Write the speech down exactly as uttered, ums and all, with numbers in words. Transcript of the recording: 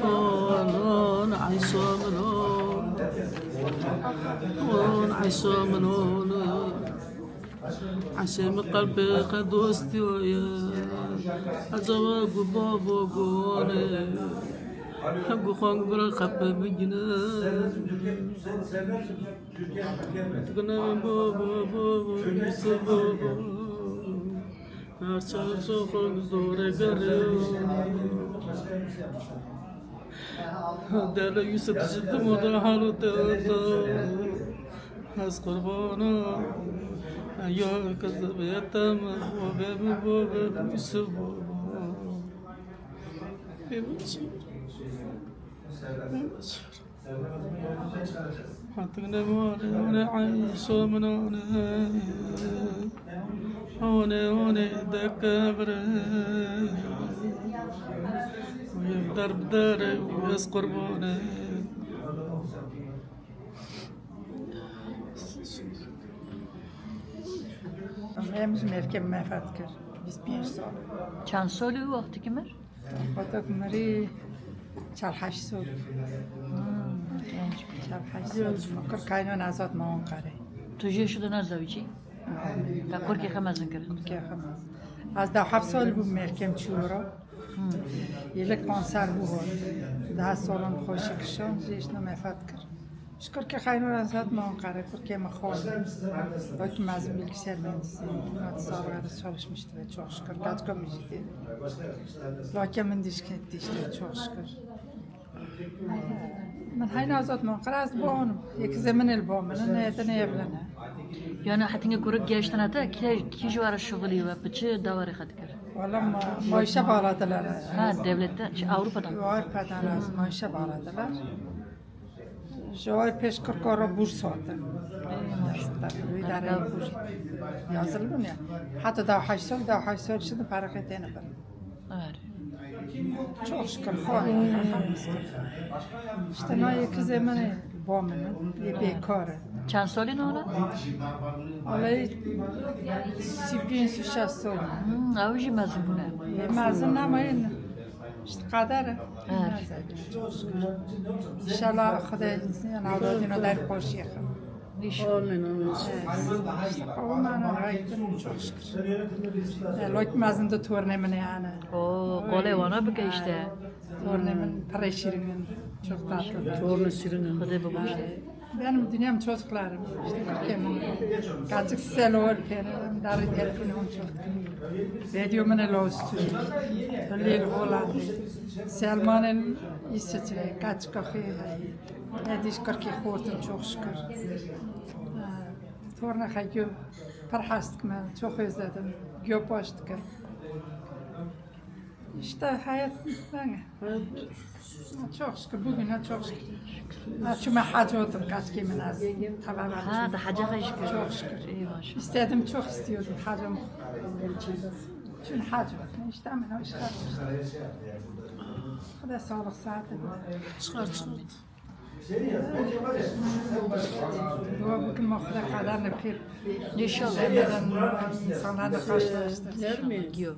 On, on, Eyşo min on. On, Eyşo min on. Eyşê min qelbê xwe dostî ye. Ecaba gu babo gu one. Gu xwe gu bira xepe bigine. Digine bo bo bo bo Yusuf bo bo. Her çar ço xwe gu dore gere. Dele Yusuf ji dimo de halo te te. Ez qurbana ya kezebiyete min, bavê min, bavê min, Yusuf baba. Pê min çi? Pê min çi? Hatine mare, one Eyşo min one. One, one dekevre. Yek der bi dere, ez qurbane. Em ji mêrkê min nefret kir. Bîst pênc sal. Çend sal û wextî ki mir? Xwe te ku mirî çar heşt sal. Hmm, genç bir. Çar heşt sal. Ji me kir kaynan azad ma Ankarê. Tu jê şidin erzewicî? Te kurkê xwe mezin kir? Kurkê xwe mezin. Ez deh heft sal bûm mêrkê min çû wira. Hmm. Yê li kanser bû hot. Deh salan xweşik şan, jê şidin nefret kir. Ji kurkê xeyno re zat me Anqere, kurkê me xwe. Wek mezin bilgisayar mühendisi, mühendisliğe çalışmıştı ve çok şükür kaçka müjdi. Lakin min dişke dişte çok şükür. Min heyna zat me Anqere, ez bonim. Yek zemin el bo min, ne yete ne evlene. Yani hetinge kurik geçtine te, ki, ki ji wara şuxulî we, bi çi dawarê xwe dikir? Valla ma, maaşa bağladılar. Ha, devlette, şey, Avrupa'dan. Avrupa'dan az maaşa bağladılar. Ji wê pêş kirkara bûrs hatin. Îdare bûrs yazılı bûn ya. Heta da heşt sal, da heşt sal şimdi para têne bin. Çok şükür, xwe. İşte na yekî zemanê ba min, yê bêkar e. Çend salî ne ola? Alay sî pênc sî şeş sal. Hmm, ew jî mezin bûne. Yê mezin nema yên. İşte kader e. Evet. İnşallah Xwedê yan awladîna der xweşiyê xwe. İnşallah. Amin, amin. İşte qewimana raytin, çok şükür. Lok mezin de tornê min yani. Oo, qolê wana bike işte. Tornê min pire şirin in. Çok tatlı. Tornê şirin in. Xwedê bibûje. Benim dünyam çocuklarım. İşte Türkiye mi? Kaçık selo pere, dari telefonu çok. Video mene lo üstü. Lil Hollande. Selman'ın İsviçre. Kaçık ahi. Ne diş kırk xortum çok şükür. Torna xegyo. Perhast kime. Çok özledim. Gyo baştıkım. İşte hayat böyle. Çok şükür, bugüne çok şükür. Ha, şu me hac oldum kaç kimin az. Tamam. Ha, da haca şükür. Çok şükür. İyi, maşallah. İstedim, çok istiyordum hacım. Çünkü hac oldum. İşte hemen o işler. Bu da sağlık saati. Çıkar, çıkar. Dua bikin, ma Xwedê qeder nefir. İnşallah. Sevmeden insanlarla karşılaştırsın. Yok.